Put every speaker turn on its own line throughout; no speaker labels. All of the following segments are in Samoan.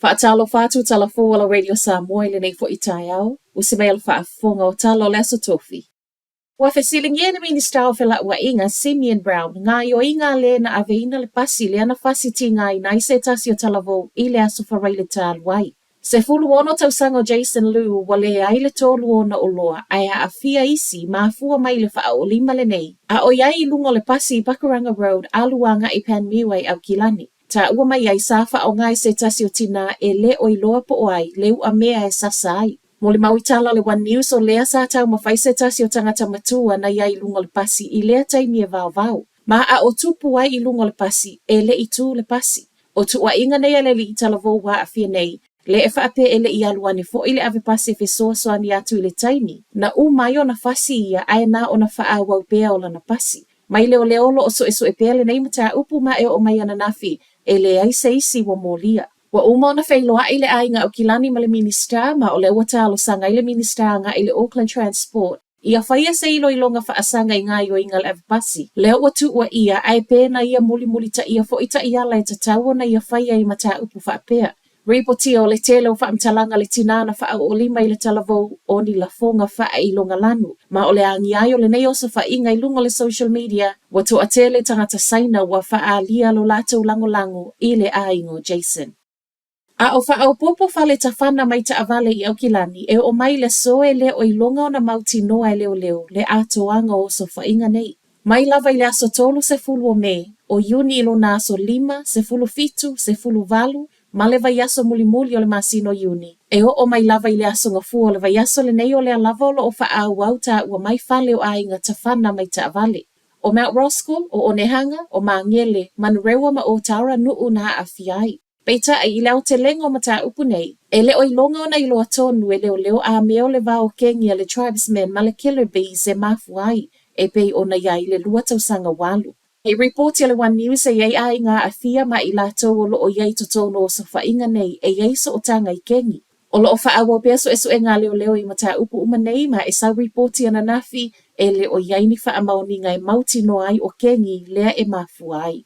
Faatalofa atu Talafou o la Radio Samoa i lenei foi taeao, usi mai le faafofoga o tala o le Aso Tofi. Ua fesiligia e le Minisita o Felauaiga, Simeon Brown, gaoioiga a le na aveina le pasi lea na fasi tigaina ai se tasi o talavou i le Aso Faraile talu ai. 16 tausaga o Jason Lew ua leai le tolu o ona oloa ae aafia isi mafua mai i le faaoolima lenei a o i ai i luga o le pasi i Pakuranga Road alu agai Panmure i Aukilani. Taua mai ai sa faaaoga e se tasi o tinā e le o iloa po o ai le uamea e sasa ai. Molimau i tala a le One News o lea sa taumafai se tasi o tagata matua na i ai i luga o le pasi i lea taimi e vaovao. Ma a o tupu ai i luga o le pasi, e le i tū le pasi. O tuuaiga nei a le alii talavou ua aafia nei, lea e faapea e le i alu ane foi le ave pasi e fesoasoani atu i le taimi na uma ai ona fasi ia ae na ona faaauau pea o lana pasi. Mai leoleo o lo o suesue pea lenei mataupu ma e oo mai ananafi e leai se isi ua molia. Ua uma ona feiloai le aiga Aukilani ma le Minisita ma o lea ua talosaga ai le Minisita agai i le Auckland Transport ia faia se iloiloga faasaga i gaoioiga a le ave pasi lea ua tuuaia ae pe na ia mulimulitaia foi taiala e tatau ona ia faia i mataupu faapea. Ripotia o le tele o faamatalaga a le tinā na faaoolima i le talavou o ni lafoga faailoga lanu. Ma o le agia ai o lenei osofaiga i luga o le social media, ua toatele tagata Saina ua faaalia lo latou lagolago i le aiga o Jason. A o faaopoopo fale tafana mai taavale i Aukilani e oo mai le aso e le o iloga ona mautinoa e leoleo le atoaga o osofaiga nei. Mai lava i le aso 30 o Me, o Iuni i lona aso 5, 17, 18, ma le vaiaso mulimuli o le masina o Iuni, e oo mai lava i le aso Gafua o le vaiaso lenei o lea lava o lo o faaauau taua mai fale o aiga tafana mai taavale. O Mount Roskill, o Onehunga, o Magele, Manurewa ma Otara nuu na aafia ai. Peitai, i le aotelega o mataupu nei, e le o iloga ona iloa tonu e leoleo a me o le va o kengi a le Tribesmen ma le Killer Bees e mafua ai, e pei ona i ai le lua tausaga ua alu. I ripoti a le One News e i ai aiga aafia ma i latou o lo o i ai i totonu o osofaiga nei e i ai sootaga i kengi. O lo o faaauau pea suesuega a leoleo i mataupu uma nei ma e sau ripoti ananafi e le o i ai ni faamaoniga e mautinoa ai o kengi lea e mafua ai.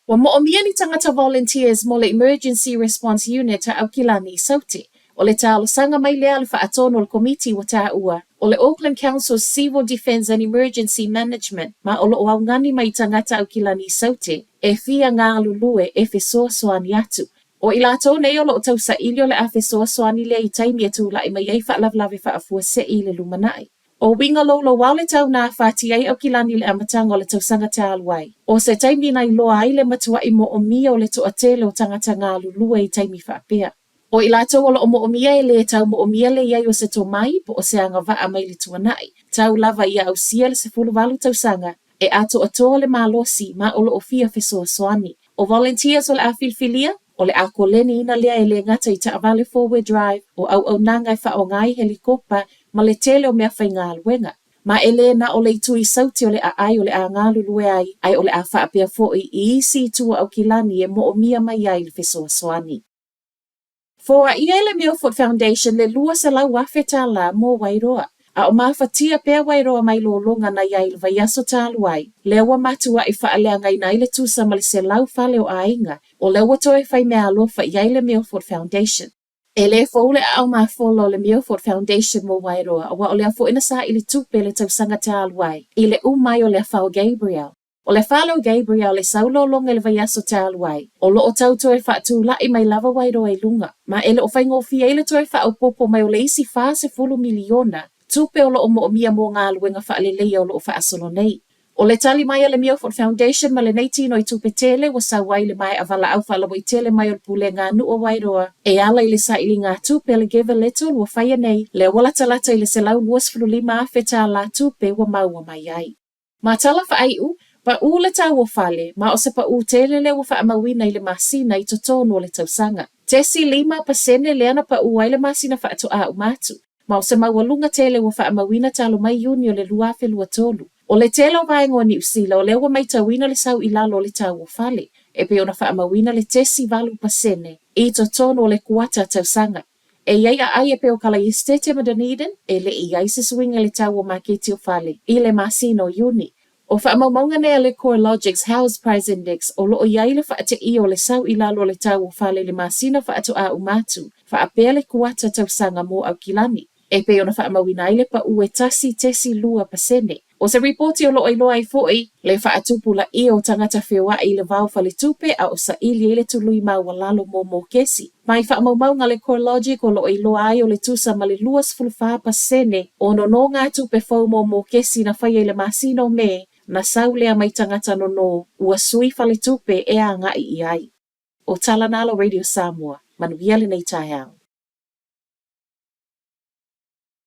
Ua moomia ni tagata volunteers mo le Emergency Response Unit a Aukilani i Saute. O le talosaga mai lea a le faatonu o le komiti ua taua, o le Auckland Council's Civil Defence and Emergency Management ma o lo o augani mai i tagata Aukilani i Saute e fia galulue e fesoasoani atu. O i latou nei o lo o tausaili o le a fesoasoani lea i taimi e tulai mai ai faalavelave faafuasei i le lumanai. O uiga loulouao le tau na afatia ai Aukilani i le amataga o le tausaga talu ai. O se taimi na iloa ai le matuai moomia o le toatele o tagata galulue i taimi faapea. O i latou o lo o moomia e lē tau moomia le i ai o se tomai po o se agavaa mai le tuanai. Tau lava ia ausia le 18 tausaga e atoatoa le malosi ma o lo o fia fesoasoani. O volunteers o le a filifilia, o le a koleniina lea e lē gata i taavale four-wheel drive, o auaunaga e faaaoga ai helikopa ma le tele o mea faigaluega. Ma e lē na o le itu i Saute o le aai o le a galulue ai, ae o le a faapea foi i isi itu o Aukilani e moomia mai ai le fesoasoani. Foaia e le Milford Foundation le $200,000 mo Wairoa. A o mafatia pea Wairoa mai lologa na i ai i le vaiaso talu ai, lea ua matuai faaleagaina ai le tusa ma le 100 fale o aiga, o lea ua toe fai meaalofa i ai le Milford Foundation. E lē fou le aao mafola o le Milford Foundation mo Wairoa, aua o lea foi na saili tupe le tausaga talu ai i le uma ai o le afa o Gabrielle. O le afa lea o Gabrielle e sau lologa i le vaiaso talu ai, o lo o tau toe faatula'i mai lava Wairoa i luga, ma e le o faigofie ai le toe faaopoopo mai o le isi 40 miliona tupe o lo o moomia mo galuega faaleleia o lo o faasolo nei. O le tali mai a le Milford Foundation ma lenei tino i tupe tele ua sau ai le maea valaau faalauaitele mai o le Pulega a Nuu o Wairoa e ala i le sailiga tupe a le Give a Little ua faia nei, lea ua latalata i le $125,000 tupe ua maua mai ai. Ma tala faaiu, paʻū le tau o fale, ma o se paʻū tele lea ua faamauina i le masina i totonu o le tausaga. 0.5% lea na paʻū ai le masina faatoā uma atu, ma o se maualuga tele ua faamauina talu mai Iuni o le 2023. O le tele o vaega o Niu Sila o lea ua maitauina le sau i lalo o le tau o fale, e pei ona faamauina le 0.8% i totonu o le kuata tausaga. E i ai aai e pei o Kalaiestete ma Dunedin, e le i i ai se suiga i le tau o maketi o fale i le masina o Iuni. O faamaumauga nei a le CoreLogic's House Price Index o lo o i ai le faateia o le sau i lalo o le tau o fale i le masina faatoa uma atu, faapea le kuata tausaga mo Aukilani, e pei ona faamauina ai le pau e 1.2%. O se ripoti o lo o iloa ai foi le faatupulaia o tagata feoai i le va o faletupe a o saili ai le tului maualalo mo mokesi. Mai faamaumauga a le CoreLogic o lo o iloa ai o le tusa ma le 24% o nonogatupe fou mo mokesi na faia i le masina o Me, na sau lea mai tagata nono ua sui faletupe e agai i ai. O tala na a la Radio Samoa, manuia lenei taeao.